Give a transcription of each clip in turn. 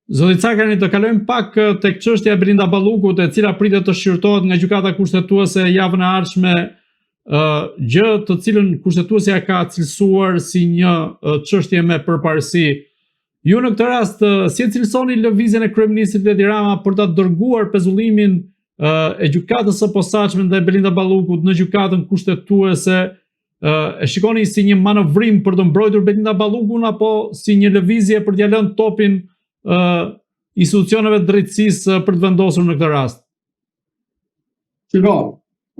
Zoti Cakrani, të kalojmë pak tek çështja e Belinda Ballukut, e cila pritet të shqyrtohet nga Gjykata Kushtetuese javën e ardhshme, gjë të cilën Kushtetuesja ka cilësuar si një çështje me përparësi. Ju në këtë rast si e cilësoni lëvizjen e kryeministrit Edi Rama për ta dërguar pezullimin e gjykatës së posaçme ndaj Belinda Ballukut në gjykatën kushtetuese? E shikoni si një manovrim për të mbrojtur Belinda Ballukun apo si një lëvizje për t'ia lënë topin institucioneve të drejtësisë për të vendosur në këtë rast? Shiko,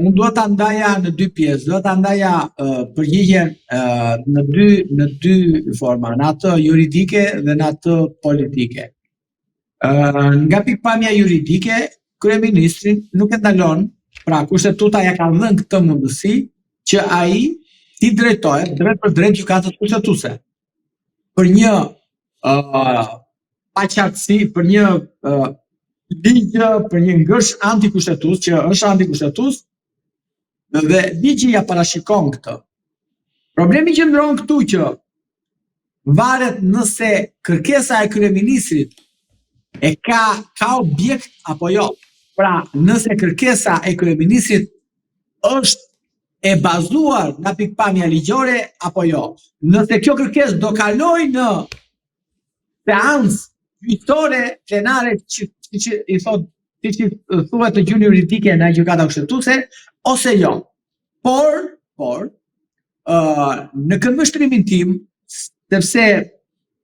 unë dua ta ndaja në dy pjesë, dua ta ndaja uh, përgjigjen uh, në dy në dy forma, në atë juridike dhe në atë politike. Uh, nga pikëpamja juridike, kryeministrin nuk e ndalon, pra kushtetuta ia ka dhënë këtë mundësi që ai t'i drejtohet drejtpërdrejt gjykatës kushtetuese. Për një uh, paqartësi, për një uh, ligj, për një ngërç antikushtetues që është antikushtetues dhe ligji ia parashikon këtë. Problemi qëndron këtu që varet nëse kërkesa e kryeministrit e ka ka objekt apo jo. Pra, nëse kërkesa e kryeministrit është e bazuar nga pikëpamja ligjore apo jo. Nëse kjo kërkesë do kalojë në seancë gjyqësore plenare që që i thot siç i thuhet në gjuhën juridike në gjykata kushtetuese ose jo. Por, por, uh, në këndvështrimin tim, sepse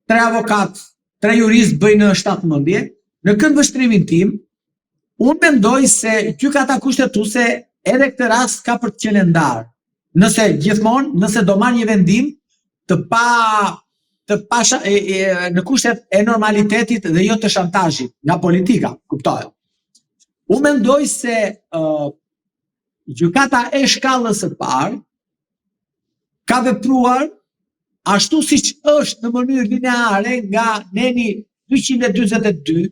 tre avokat, tre juristë bëjnë shtatë mendje, në këndvështrimin tim, unë mendoj se gjykata kushtetuese edhe këtë rast ka për të qenë e ndarë. Nëse gjithmonë, nëse do marrë një vendim të pa të pa e, e, në kushtet e normalitetit dhe jo të shantazhit nga politika, kuptohet. Unë mendoj se uh, Gjykata e shkallës së parë ka vepruar ashtu siç është në mënyrë lineare nga neni 242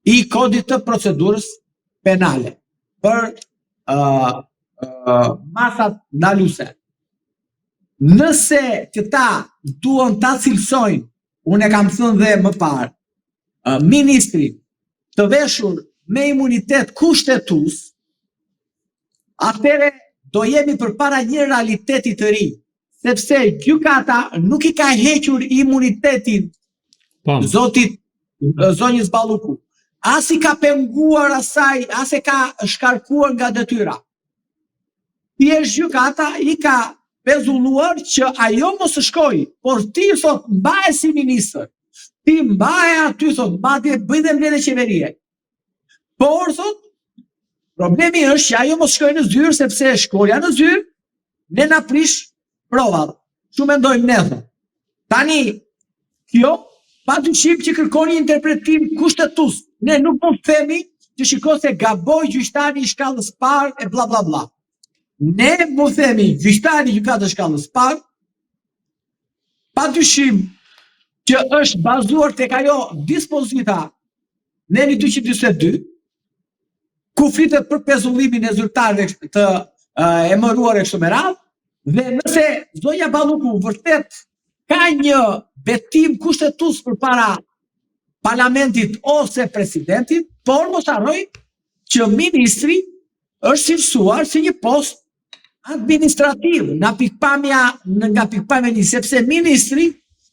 i kodit të procedurës penale për uh, uh, masat ndaluese. Nëse këta duan ta cilësojnë, unë e kam thënë dhe më parë, uh, ministrin të veshur me imunitet kushtetues, atëherë do jemi përpara një realiteti të ri, sepse gjykata nuk i ka hequr imunitetin po. zotit zonjës Balluku. As i ka penguar asaj, as e ka shkarkuar nga detyra. Thjesht gjykata i ka pezulluar që ajo mos të shkojë, por ti thot mbaje si ministër. Ti mbaje aty thot, madje bëj dhe mbledhje qeverie. Por thot, problemi është që ajo mos shkojë në zyrë sepse shkuarja në zyrë ne na prish provat. Kështu mendojmë ne thot. Tani kjo pa dyshim që kërkon një interpretim kushtetues. Ne nuk mund të themi që shiko se gaboi gjyqtari i shkallës parë e bla bla bla. Ne mund të themi gjyqtari i gjykatës shkallës parë pa dyshim që është bazuar tek ajo dispozita neni 242 ku flitet për pezullimin e zyrtarëve të emëruar e kështu me radhë, dhe nëse zonja Balluku vërtet ka një betim kushtetues përpara parlamentit ose presidentit, por mos harroj që ministri është cilësuar si një post administrativ nga pikëpamja nga pikëpamja një sepse ministri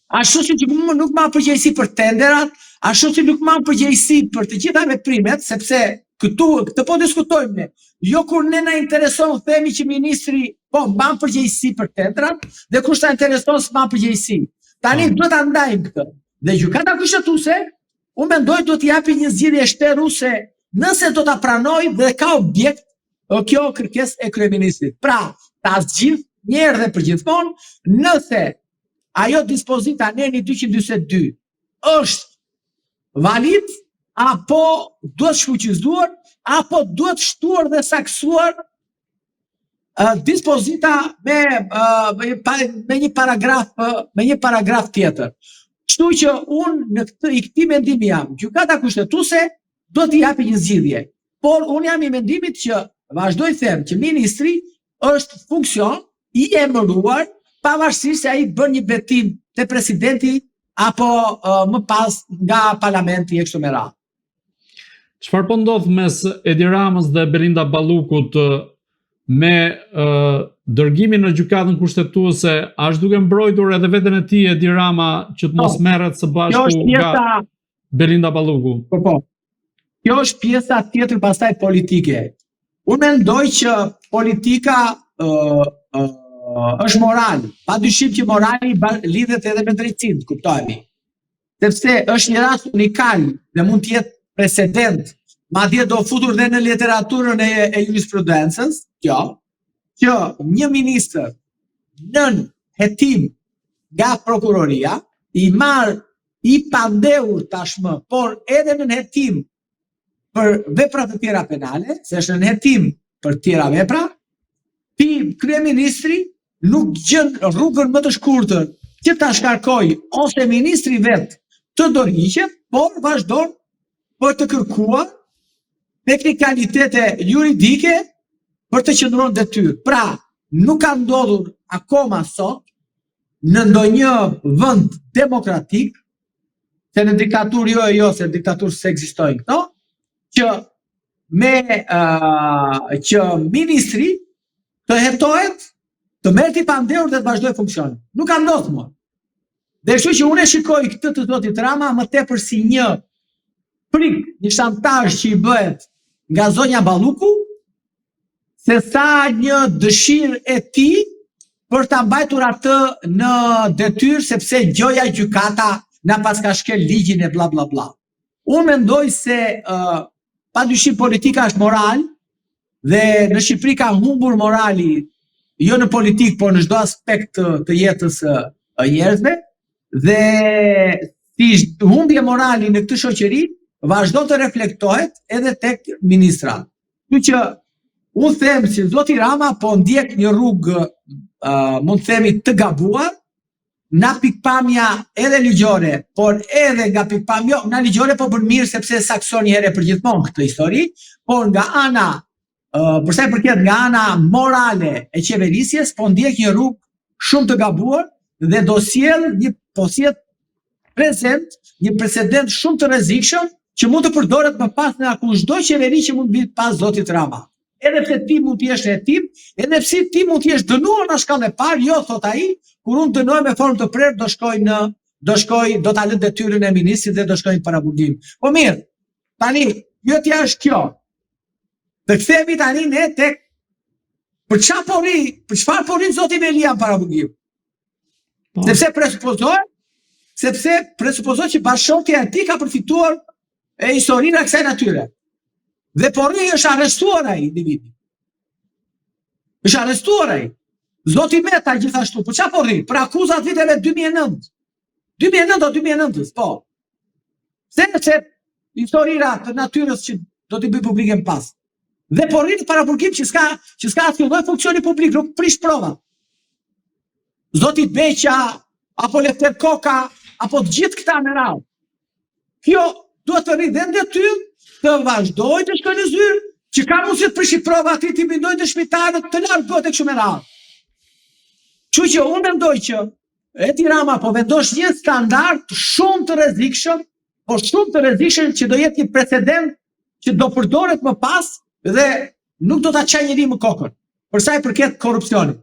ashtu si që nuk mban përgjegjësi për tenderat, ashtu si nuk mban përgjegjësi për të gjitha veprimet, sepse këtu këtë po diskutojmë ne. Jo kur ne na intereson themi që ministri po mban përgjegjësi për tenderat dhe kur s'na intereson s'mban përgjegjësi. Tani po. duhet ta ndajmë këtë. Dhe gjykata kushtetuese unë mendoj duhet t'i japi një zgjidhje shteruese nëse do ta pranojë dhe ka objekt kjo kërkesë e kryeministrit. Pra, ta zgjidh një herë dhe përgjithmonë, nëse ajo dispozita neni 242 është valid apo duhet shfuqizuar apo duhet shtuar dhe saktësuar uh, dispozita me, uh, me, me një paragraf me një paragraf tjetër. Kështu që unë në këtë i këtij mendimi jam, gjykata kushtetuese do t'i japi një zgjidhje. Por unë jam i mendimit që vazhdoj them që ministri është funksion i emëruar pavarësisht se ai bën një betim te presidenti. apo uh, më pas nga parlamenti e kështu me radhë. Çfarë po ndodh mes Edi Ramës dhe Belinda Ballukut me uh, dërgimin në gjykatën kushtetuese, a është duke mbrojtur edhe veten e tij Edi Rama që të mos po, merret së bashku pjesa... nga Belinda Balluku? Po po. Kjo është pjesa tjetër pastaj politike. Unë mendoj që politika uh, uh, është moral. Pa dyshim që morali lidhet edhe me drejtësinë, kuptohemi. Sepse është një rast unikal dhe mund të jetë precedent, madje do futur dhe në literaturën e, e jurisprudencës, kjo, që një ministër nën hetim nga prokuroria, i marrë i pandehur tashmë, por edhe nën hetim për vepra të tjera penale, se është nën hetim për tjera vepra, ti kryeministri nuk gjen rrugën më të shkurtër që ta shkarkojë ose ministri vetë të dorëhiqet, por vazhdon për të kërkuar teknikalitete juridike për të qëndruar në detyrë. Pra, nuk ka ndodhur akoma sot në ndonjë vend demokratik, se në diktaturë jo e jo, se në diktaturë s'ekzistojnë këto, që me uh, që ministri të hetohet, të merret i pandehur dhe të vazhdojë funksionin. Nuk ka ndodhur më. Dhe kështu që unë e shikoj këtë të zotit Rama më tepër si një frikë, një shantazh që i bëhet nga zonja Balluku, se sa një dëshirë e tij për ta mbajtur atë në detyrë sepse gjoja gjykata na paska shkel ligjin e bla bla bla. Unë mendoj se uh, pa dyshim politika është moral dhe në Shqipëri ka humbur morali jo në politikë, por në çdo aspekt të, të jetës së njerëzve dhe si humbje morali në këtë shoqëri vazhdon të reflektohet edhe tek ministrat. Kështu që unë them se zoti Rama po ndjek një rrugë uh, mund të themi të gabuar nga pikëpamja edhe ligjore, por edhe nga pikëpamja, jo, nga ligjore po bën mirë sepse saktëson një herë e përgjithmonë këtë histori, por nga ana uh, për sa i përket nga ana morale e qeverisjes, po ndjek një rrugë shumë të gabuar dhe do sjell një po sjell prezent një precedent shumë të rrezikshëm që mund të përdoret më pas nga kushdo qeveri që mund të vijë pas zotit Rama. Edhe pse ti mund të jesh në hetim, edhe pse ti mund të jesh dënuar në shkallë e parë, jo thot ai, kur unë dënohem me formë të prerë do shkoj në do shkoj, do ta lë detyrën e ministrit dhe do shkoj në paraburgim. Po mirë, tani pyetja është kjo. Të kthehemi tani ne tek për çfarë po rri, për çfarë po rri zoti Veliaj në paraburgim? Po. Sepse presupozohet, sepse presupozohet që bashkëshortja e tij ka përfituar e historina kësaj natyre. Dhe po rri është arrestuar ai individi. Është arrestuar ai. Zoti Meta gjithashtu, për çfarë po rri? Për akuzat viteve 2009. 2009 o 2009-ës, po. Se se historira të natyrës që do t'i bëj publike më pas. Dhe po rri në paraburgim që s'ka që s'ka asnjë lloj funksioni publik, nuk prish prova. Zoti Beqa apo Lefter Koka apo të gjithë këta me radhë. Kjo duhet të rri dhe në detyrë, të vazhdojë të shkojë në zyrë, që ka mundësi të prishë prova aty t'i bindojë dëshmitarët të largohet e kështu me radhë. Kështu që unë mendoj që Edi Rama po vendos një standard shumë të rrezikshëm, por shumë të rrezikshëm që do jetë një precedent që do përdoret më pas dhe nuk do ta çajë njeri më kokën. Për sa i përket korrupsionit.